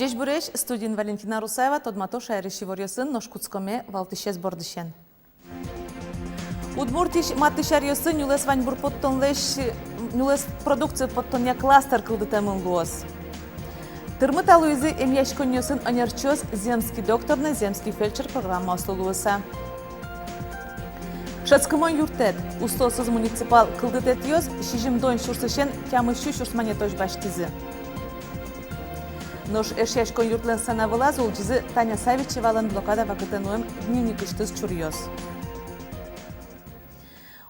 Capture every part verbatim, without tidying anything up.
Ӟечбуресь! Студиын Валентина Русаева. Тодмато шаерысь иворъёсын, нош кутскомы валтӥсез бордысен. Удмуртиысь матысь аръёсы нюлэс ваньбур поттонлэсь, нюлэс продукция поттонъя кластер кылдытэмын луоз. Тырмыт-а луизы эмъяськонниосын ӧнерчиос «Земский доктор» но «Земский фельдшер» программаослы луыса. Шӧдскымон юрттэт. Устоосыз муниципал кылдытэтъёс сизьымдон сюрсысен тямыс сю сюрс манетозь басьтӥзы. Нош Эшъяськон юртлэн сцена вылаз улӟизы Таня Савичевалэн блокада вакытэ нуэм дневникысьтыз чуръёс.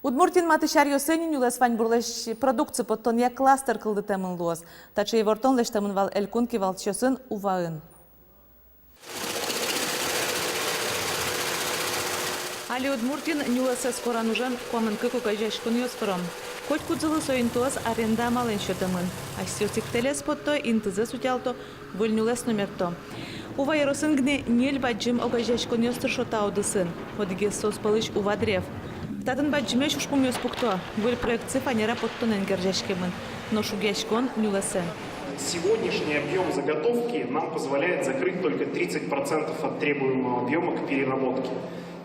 Удмуртиын матысь аръёсы ини нюлэс ваньбурлэсь продукция поттонъя кластер кылдытэмын луоз. Таӵе ивортон лэсьтэмын вал элькун кивалтӥсьёсын Уваын. Али Удмуртиын нюлэсэз коран ужан куамын кык огазеяськонъёс выро. Котькудӥзлы со интыос аренда амалэн сётэмын. Асьсэос ик тэлез потто, интызэс утялто, выль нюлэс но мерто. Ува ёросын гинэ ньыль бадӟым огазеяськонъёс тыршо та удысын. Одӥгез соос пӧлысь «Ува древ». Татын бадӟымесь ужпумъёс пукто, выль проектсы фанера поттонэн герӟаськемын, нош шугъяськон нюлэсэн. Сегодняшний объём заготовки нам позволяет закрыть только тридцать процентов от требуемого объёма к переработке.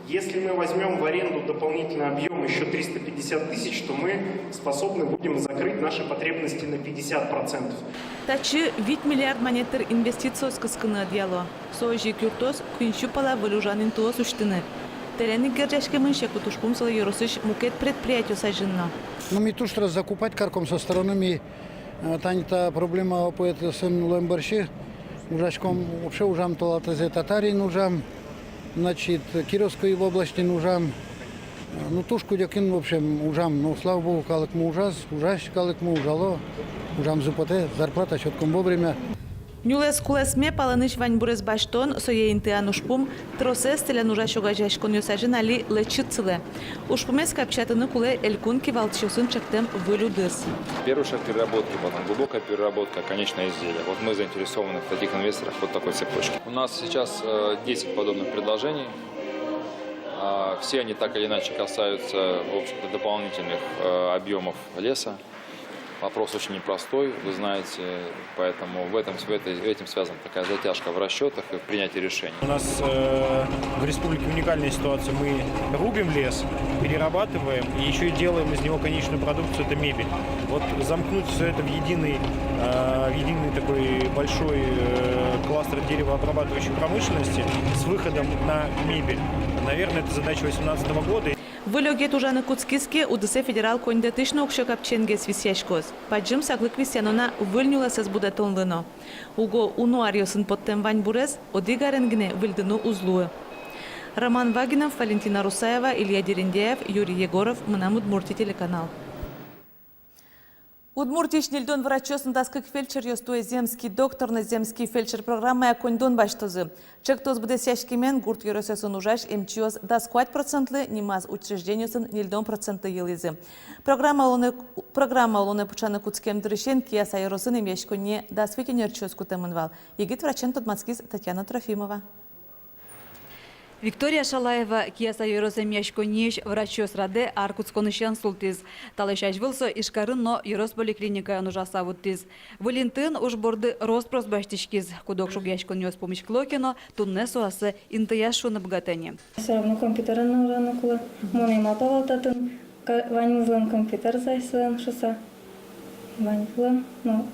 Если мы возьмём в аренду дополнительный объём ещё триста пятьдесят тысяч, то мы способны будем закрыть наши потребности на пятьдесят процентов. Татчы вить миллиард манет тыр инвестициос кыскыны ӧдъяло. Со озьы ик юрттоз куинь сю пала выль ужан интыос усьтыны. Тэлен ик герӟаськемын секыт ужпум сылэ ёросысь мукет предприятиос азьын но. Ну, ми туж трос закупать карком со стороны, ми, э, тани та проблема опыт сын луэм бӧрсьы ужаськом, вообще ужам толалтэ Татариын ужам, значит, Кировской областьын ужам. Ну, туж кыдёкын, в общем, ужам. Ну, слава богу, калыкмы ужаз, ужась калыкмы, ужало, ужамзы потэ, зарплата сётком вовремя. Нюлэс кулэсме палэнысь ваньбурез басьтон, сое интыян ужпум тросэз тэлен ужась огазеяськонъёс азьын али лэчыт сылэ. Ужпумез капчиятыны кулэ элькун кивалтӥсьёсын чектэм выль удыс. Первый шаг переработки, потом глубокая переработка, конечное изделие. Вот мы заинтересованы в таких инвесторах, вот такой цепочке. У нас сейчас, э, десять подобных предложений. А, все они так или иначе касаются, в общем-то, дополнительных, э, объёмов леса. Вопрос очень непростой, вы знаете, поэтому в этом, в этой, этим связана такая затяжка в расчётах и в принятии решений. У нас, э, в республике уникальная ситуация. Мы рубим лес, перерабатываем и ещё и делаем из него конечную продукцию, это мебель. Вот замкнуть всё это в единый, э, в единый такой большой, э, кластер деревообрабатывающей промышленности с выходом на мебель. Наверное, это задача восемнадцатого года. Выль огет ужаны кутскиз ке, удысэ федерал коньдэтысь но уксё капчиенгес висъяськоз. Бадӟым саклык висъяно на выль нюлэсэз будэтонлы но. Уго уно аръёсын поттэм ваньбурез одӥг арен гинэ выльдыны уз луы. Роман Вагинов, Валентина Русаева, Илья Дерендяев, Юрий Егоров, «Мынам Удмуртие» телеканал. Удмуртиысь ньыльдон врачъёс но дас кык фельдшеръёс туэ «Земский доктор» но «Земский фельдшер» программая коньдон басьтозы. Чектос быдэсъяськемен гурт ёросъёсын ужась эмчиос дас куать процентлы, нимаз учреждениосын ньыльдон процентлы йылӥзы. Программа улонэ, программа улонэ пыӵаны кутскем дырысен Кияса ёросын эмъяськонние дас вить ӧнерчиос кутэмын вал. Егит врачен тодматскиз Татьяна Трофимова. Виктория Шалаева Кияса ёрос эмъяськонниысь врачъёс радэ ар кутсконысен султӥз. Талэсь азьвыл со Ижкарын но ёрос поликлиникаын ужаса вуттӥз. Выль интыын уж борды рос-прос басьтӥськиз. Куд-ог шугъяськонъёс пумиськыло ке но, туннэ со ассэ интыяз шуыны быгатэ ни. Всё равно компьютерын ужаны кулэ. Мон ӧй малпа вал татын. Ка-, ваньмызлэн компьютерзы асьсэлэн шуыса. Ваньзылэн, ну,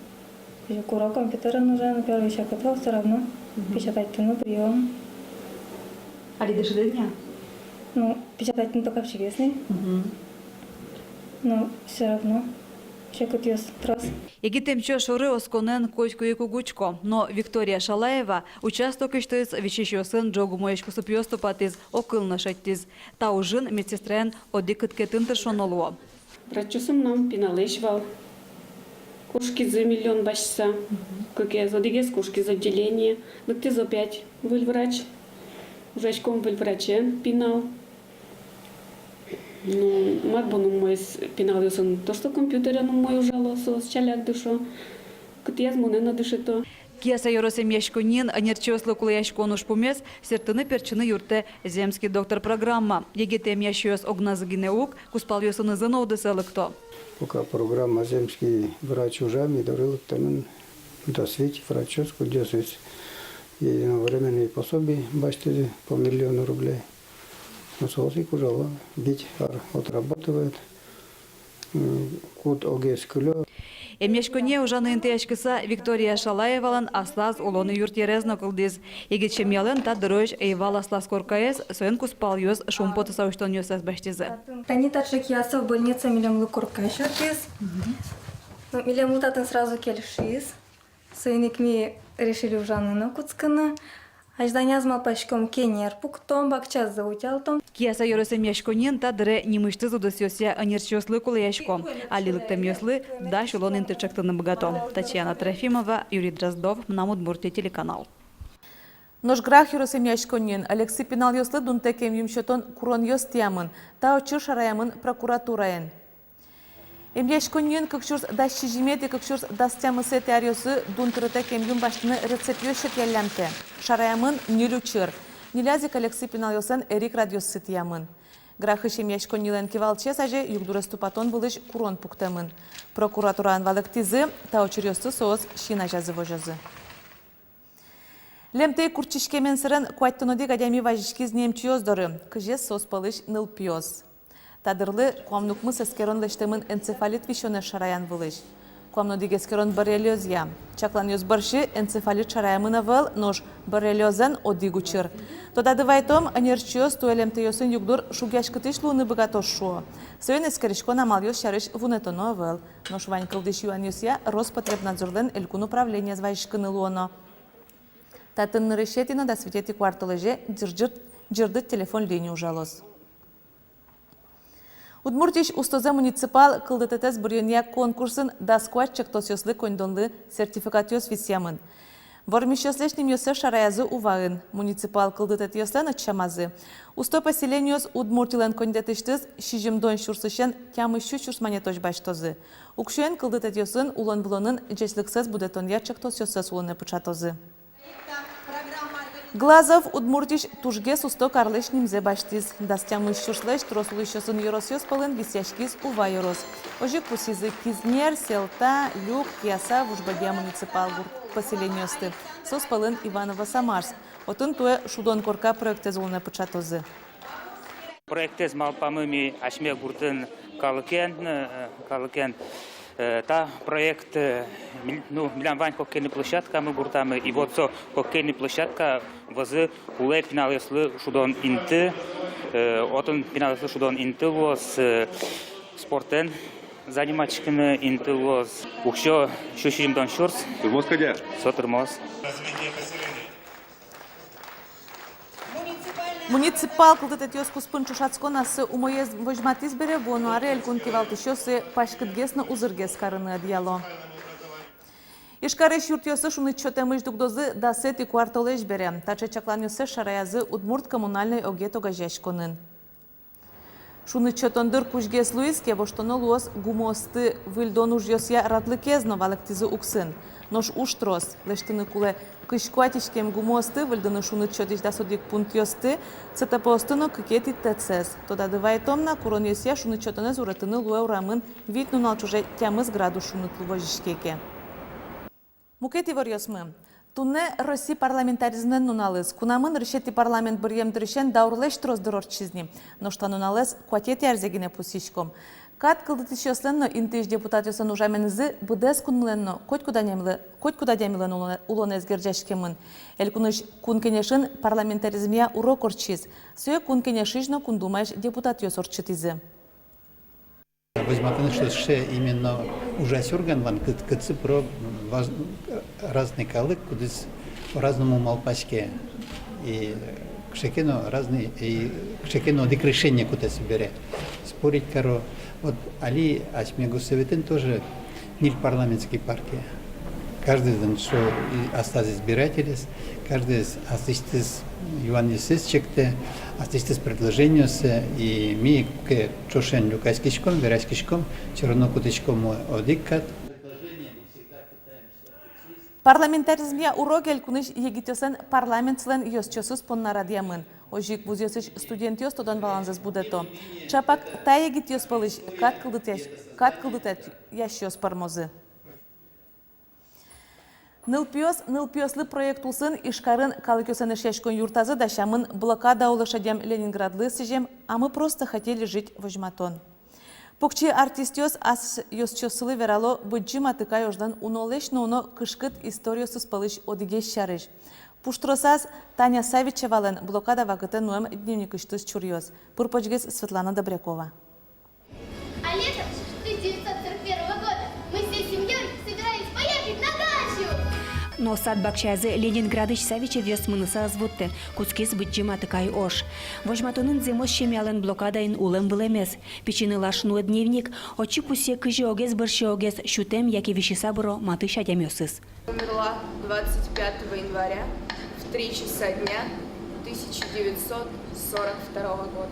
куро компьютерын ужаны, первый секыт вал, всё равно. Мгм. Печатать тыны приём. Али дышетӥд-а? Ну, печатать тыны только пичигес ни. Мгм. Но всё равно секытъёс трос. Егит эмчиос шоры осконэн котьку ик уг учко, но Виктория Шалаева участокысьтыз висисьёсын ӝог умоесь кусыпъёс тупатӥз, огкыл но шедьтӥз. Та ужын медсестраен одӥг кыткетын тыршоно луо. Врачъёсы мынам пиналэсь вал. Кошкизы миллион басьтыса. Мгм. Кыкез, одӥгез кошкиз отделение. Лыктӥз опять выль врач. Ужаськом выль врачен, пинал. Ну, мар бон умоез пиналъёсын, то, что компьютерен умой ужало, соос ӵаляк дышо. Кытӥяз монэ но дышето. Кияса ёрос эмъяськонниын ӧнерчиослы кулэяськон ужпумез сэрттыны-пертчыны юрттэ «Земский доктор» программа. Егит эмъясьёс огназы гинэ уг, кузпалъёсынызы но удысэ лыкто. Пока программа «Земский врач» ужа, ми доры лыктэмын Дас вить врачъёс, кудъёсыз единовременной пособие басьтӥзы по миллиону рублей. Но соос ик ужало, вить ар отрабатывают, м, куд огез кылё. Эмъяськонние ужаны интыяськыса, Виктория Шалаевалэн аслаз улон юртъерез но кылдӥз. Егит семьялэн та дырозь ӧй вал аслаз коркаез, соин кузпалъёс шумпотыса усьтонъёссэс басьтӥзы. Тани таӵе кияса больница милемлы корка сётӥз. Ну, милемлы татын сразу кельшиз. Соин ик ми решили ужаны но кутскыны. Азьланяз малпаськом, кенер пуктом, бакчазэ утялтом. Кияса ёрос эмъяськонниын та дыре нимысьтыз удысъёсъя ӧнерчиослы кулэясько. Али лыктэмъёслы дась улон инты чектыны быгато. Татьяна Трофимова, Юрий Дроздов, «Мынам Удмуртие» телеканал. Нош Грах ёрос эмъяськонниын ӧлексы пиналъёслы дунтэк эмъюм сётон куронъёс тӥямын. Та учыр шараямын прокуратураен. Эмъяськонниын кык сюрс дас сизьыметӥ, кык сюрс дас тямысэтӥ аръёсы дун тырытэк эмъюм басьтыны рецептъёс сётъяллямтэ. Шараямын ньыль учыр. Ньыляз ик ӧлексы пиналъёслэн эрик радъёссы тӥямын. Грахысь эмъяськоннилэн кивалтӥсез азе югдурез тупатон вылысь курон пуктэмын. Прокуратураын валэктӥзы, та учыръёсты соос син азязы возёзы. Лемтэй куртчиськемен сэрен куатьтон одӥг адями вазиськиз ни эмчиос доры, кызез соос пӧлысь нылпиос. Та дырлы куамын укмыс эскерон лэсьтэмын энцефалит висёнэз шараян вылысь. Куамын одӥг эскерон боррелиозъя. Чакланъёс бӧрсьы энцефалит шараямын ӧвӧл, нош боррелиозэн одӥг учыр. Тодады вайтом, ӧнерчиос туэ лемтэйёсын югдур шугъяськытӥсь луыны быгатоз шуо. Соин эскериськон амалъёс сярысь вунэтоно ӧвӧл. Нош вань кылдӥсь юанъёсъя Роспотребнадзорлэн элькун управлениез вазиськыны луоно. Татын нырысетӥ но дас витетӥ куартолэзе ӟырӟыт, ӟырдыт телефон линия ужалоз. Удмуртиысь устозэ муниципал кылдытэтэз быръёнъя конкурсын дас куать чектосъёслы коньдонлы сертификатъёс висъямын. Вормисьёслэсь нимъёссэс шараязы Уваын. Муниципал кылдытэтъёслэн ӧтчамазы: усто поселениос Удмуртилэн коньдэтысьтыз сизьымдон сюрсысен тямыс сю сюрс манетозь басьтозы. Уксёен кылдытэтъёсын улон-вылонын ӟечлыксэс будэтонъя чектосъёссэс улонэ пыӵатозы. Глазов Удмуртиысь тужгес усто карлэсь нимзэ басьтӥз. Дас тямыс сюрслэсь трос улӥсьёсын ёросъёс пӧлын висъяськиз Ува ёрос. Озьы ик пусйизы Кизнер, Селта, Люк, Кияса, Вуж Бӧдья муниципал гурт поселениосты. Соос пӧлын Иваново-Самарск. Отын туэ «Шудон корка» проектэз улонэ пыӵатозы. Проектэз малпамы ми асьме гуртын калыкен, э, калыкен, э, та проект, э, мил-, ну, милям вань хоккейный площадкамы гуртамы, и вот со хоккейный площадка вӧзы кулэ пиналъёслы шудон инты, э, отын пиналъёслы шудон инты луоз, э, спортэн заниматься карыны инты луоз. Уксё сю сизьымдон сюрс. Тырмоз кадь-а? Со тырмоз. Муниципал кылдытэтъёс куспын ӵошатскон ассэ умоез возьматӥз бере, вуоно аре элькун кивалтӥсьёс сое паськытгес но узыргес карыны ӧдъяло. Ижкарысь юртъёсы шуныт сётэмысь дугдозы дасэтӥ куартолэзь бере. Таӵе чакланъёссэс шараязы Удмурт коммунальной огет огазеяськонын. Шуныт сётон дыр кузьгес луиз ке, воштоно луоз гумыосты выльдон ужъёсъя радлыкез но, валэктӥзы УКСын. Нош уж трос. Лэсьтыны кулэ кызь куать иськем гумыосты, выльдыны шуныт сётӥсь дас одӥг пунктъёсты, ЦТП-осты но кыкетӥ ТЭЦ-эз. Тодады вайтом на, куронъёсъя шуныт сётонэз уратыны луэ урамын вить нунал ӵоже тямыс градус шуныт лу возиське ке. Мукет иворъёсмы. Туннэ Росси парламентаризмлэн нуналыз. Кунамы нырысетӥ парламент быръем дырысен даурлэсь трос дыр ортчиз ни. Нош та нуналэз куатетӥ арзэ гинэ пусйиськом. Кат кылдытӥсьёслэн но интыысь депутатъёслэн ужаменызы быдэс кунмылэн но котькуд адямилы-, котькуд адямилэн улонэ-, улонэз герӟаськемын. Элькунысь Кун Кенешын парламентаризмъя урок ортчиз. Сое Кун Кенешысь но Кун Думаысь депутатъёс ортчытӥзы. Возьматыны, что сыӵе именно ужась орган вань, кыт-, кытчы пыро ваз-, разный калык, кудӥз по-разному малпаське. И кыӵе ке но разный, и кыӵе ке но одӥг решение кутэ собере. Спорить каро. Вот али асьме Госсоветын тоже ньыль парламентский партия. Каждый дэн со и аслаз избирателез, каждый аслэсьтыз юанъёссэ чектэ, аслэсьтыз предложениоссэ, и ми ке ӵошен люкаськиськом, вераськиськом, всё равно кутӥськом одӥг кат. Парламентаризмъя урок элькунысь егитъёслэн парламентсылэн ёзчиосыз понна радъямын. Озьы ик вузъёсысь студентъёс тодон-валанзэс будэто. Чапак та егитъёс пӧлысь кат кылдытъясь-, кат кылдытъясьёс пӧрмозы. «Нылпиос нылпиослы» проект улсын Ижкарын калыкъёсын эшъяськон юртазы дасямын «Блокада улы шедем Ленинградлы сӥзем «А мы просто хотели жить» возьматон. Покчи артистъёс ас ёзчиоссылы верало Быдӟым Атыкай ожлэн унолэсь но уно кышкыт историосыз пӧлысь одӥгез сярысь. Пуштросаз Таня Савичевалэн блокада вакытэ нуэм дневникысьтыз чуръёс. Пыр-почгес Светлана Добрякова. А летом тысяча девятьсот сорок первого года мы всей семьёй собирались поехать на дачу. Но сад-бакчаязы Ленинградысь Савичевъёс мыныса ӧз вуттэ, кутскиз Быдӟым Атыкай ож. Возьматонын зэмос семьялэн блокадаын улэм-вылэмез. Пичи нылаш нуэ дневник, отчы пусъе, кызьы огез бӧрсьы огез сютэм яке висьыса быро матысь адямиосыз. Умерла двадцать пятого января в три часа дня тысяча девятьсот сорок второго года.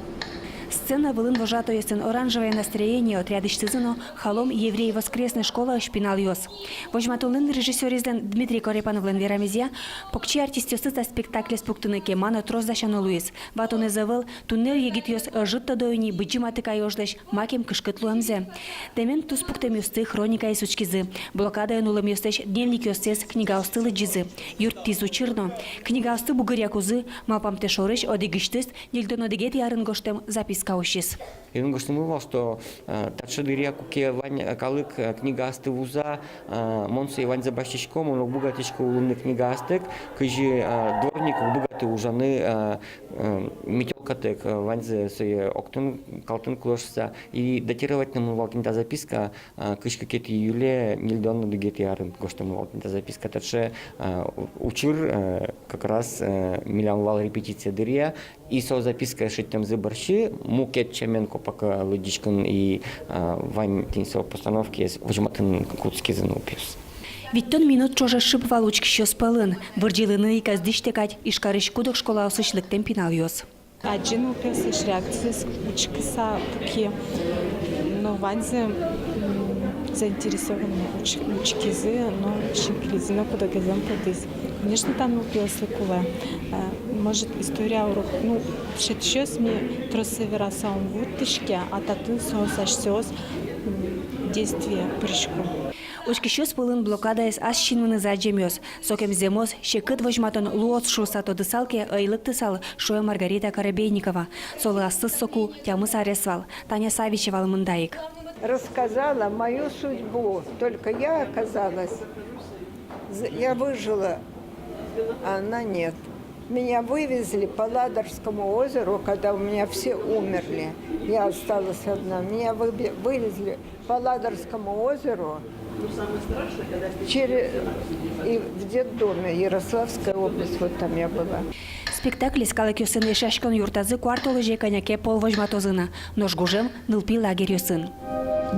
Сцена вылын вожатойёслэн «Оранжевое настроение» отрядысьтызы но «Халом еврей воскресной школаысь» пиналъёс. Возьматонлэн режиссёрезлэн Дмитрий Корепановлэн верамезъя, покчи артистъёсты та спектаклез пуктыны кема но трос дасяно луиз. Ватонэз ӧвӧл, туннэ егитъёс ӧжыт тодо ини Быдӟым Атыкай ожлэсь макем кышкыт луэмзэ. Дэмен туспуктэмъёсты хроникаысь учкизы, блокадаын улэмъёслэсь дневникъёссэс, книгаосты лыдӟизы. Юрттӥз учыр но. Книгаосты бугыръякузы, малпамтэ шорысь одӥгысьтыз ньыльдон одӥгетӥ арын гожтэм записка усиз. Мон гожтэмын вал, что, э, таӵе дыръя, куке вань, э, калык, э, книгаосты вуза, э, мон сое ваньзэ басьтӥсько, мон уг быгатӥськы улыны книгаостэк, кызьы, э, дворник уг быгаты ужаны, э, э, метёлкатэк, э, ваньзэ сое октын, калтын кулэ шуыса. И датировать но мынэ вал тӥни та записка, э, кызь кыкетӥ июле ньыльдон одӥгетӥ арын гожтэмын вал тӥни та записка. Таӵе, э, учыр, э, как раз, э, милям вал репетиция дыръя. И со записка шедьтэмзы бӧрсьы мукет сямен копак лыдӟиськыны и, а, вань тӥни со постановкаез возьматыны кутскизы нылпиос. Витьтон минут ӵоже шып вал учкисьёс пӧлын. Вырӟылыны ик ӧз дӥсьтэ кадь Ижкарысь куд-ог школаосысь лыктэм пиналъёс. Адӟи нылпиослэсь реакциез учкыса, пуки, но ваньзы, м, заинтересованно уч-, учкизы но синкылизы но куд-огезлэн пыдыз. Конечно, та нылпиослы кулэ. Э, может, история урок, ну, шедьтӥсьёс ми тросэз вераса ум вуттӥське, а татын соос асьсэос, м, действие пырисько. Учкисьёс пӧлын блокадаез ас синмын ӧз адӟемъёс. Сокем зэмос, секыт возьматон луоз шуыса тодысал ке, ӧй лыктысал, шуэ Маргарита Коробейникова. Солы аслыз соку тямыс арес вал, Таня Савичевалы мында ик. Рассказала мою судьбу. Только я оказалась, з-, я выжила, а она нет. Меня вывезли по Ладожскому озеру, когда у меня все умерли. Я осталась одна. Меня выбе-, вывезли по Ладожскому озеру. Через, и в детдоме, Ярославская область, вот там я была. Спектаклез калыкъёсын эшъяськон юртазы куартолэзе кӧня ке пол возьматозы на, нош гужем нылпи лагерьёсын.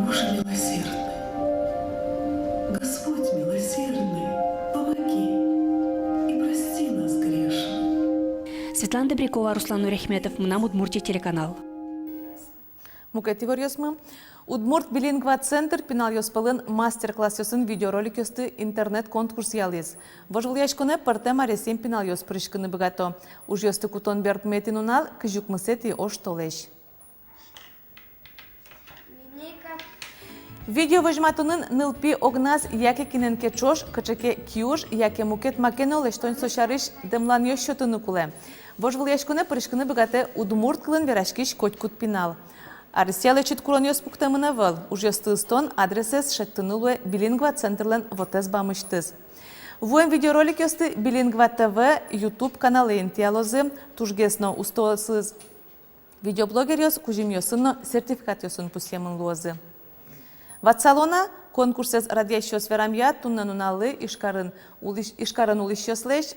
Боже милосердный, Господь милосердный, помоги и прости нас грешных. Светлана Добрякова, Руслан Нурахметов, «Мынам Удмуртие» телеканал. Мукет иворъёсмы. Удмурт билингва центр пиналъёс пӧлын мастер-классъёсын видеороликъёсты интернет-конкурс ялӥз. Вожвылъяськонэ пӧртэм аресъем пиналъёс пыриськыны быгато. Ужъёсты кутон берпуметӥ нунал — кызь укмысэтӥ оштолэзь. Видео возьматонын нылпи огназ яке кинэн ке ӵош кыӵе ке киуж яке мукет маке но лэсьтон со сярысь дэмланъёс сётыны кулэ. Вожвылъяськонэ пыриськыны быгатэ удмурт кылын вераськись котькуд пинал. Аресъя лэчыт куронъёс пуктэмын ӧвӧл, ужъёсты ыстон адресэз шедьтыны луэ билингва центрлэн вотэс бамысьтыз. Вуэм видеороликъёсты Билингва ТВ YouTube каналэ интыялозы, тужгес но устоосыз видеоблогеръёс кузьымъёсын но сертификатъёсын пусъемын луозы. Ватсалом на, конкурсэз радъясьёс верамъя, туннэ нуналлы Ижкарын улӥсь-, Ижкарын улӥсьёслэсь,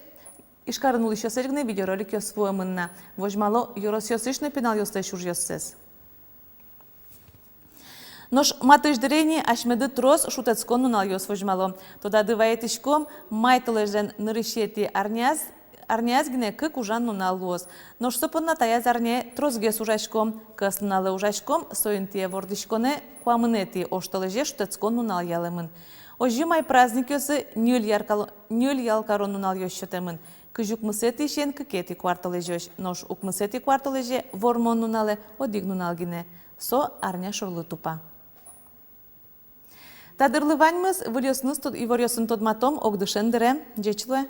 Ижкарын улӥсьёслэсь гинэ видеороликъёс вуэмын на. Возьмало ёросъёсысь но пиналъёслэсь ужъёссэс. Нош матысь дыре ини асьмеды трос шутэтскон нуналъёс возьмало. Тодады вайытӥськом, май толэзьлэн нырысетӥ арняз, арняяз гинэ кык ужан нунал луоз. Нош со понна таяз арняе тросгес ужаськом. Кӧснуналэ ужаськом, со интые вордӥськонэ куамынэтӥ оштолэзе шутэтскон нунал ялэмын. Озьы май праздникъёсы ньыль яркало-, ньыль ял карон нуналъёс сётэмын. Кызь укмысэтӥысен кыкетӥ куартолэзёзь, нош укмысэтӥ куартолэзе, Вормон нуналэ, одӥг нунал гинэ. Со арня шорлы тупа. Та дырлы ваньмыз. Выльёсыныз тод-, иворъёсын тодматом огдышен дыре. Ӟеч луэ.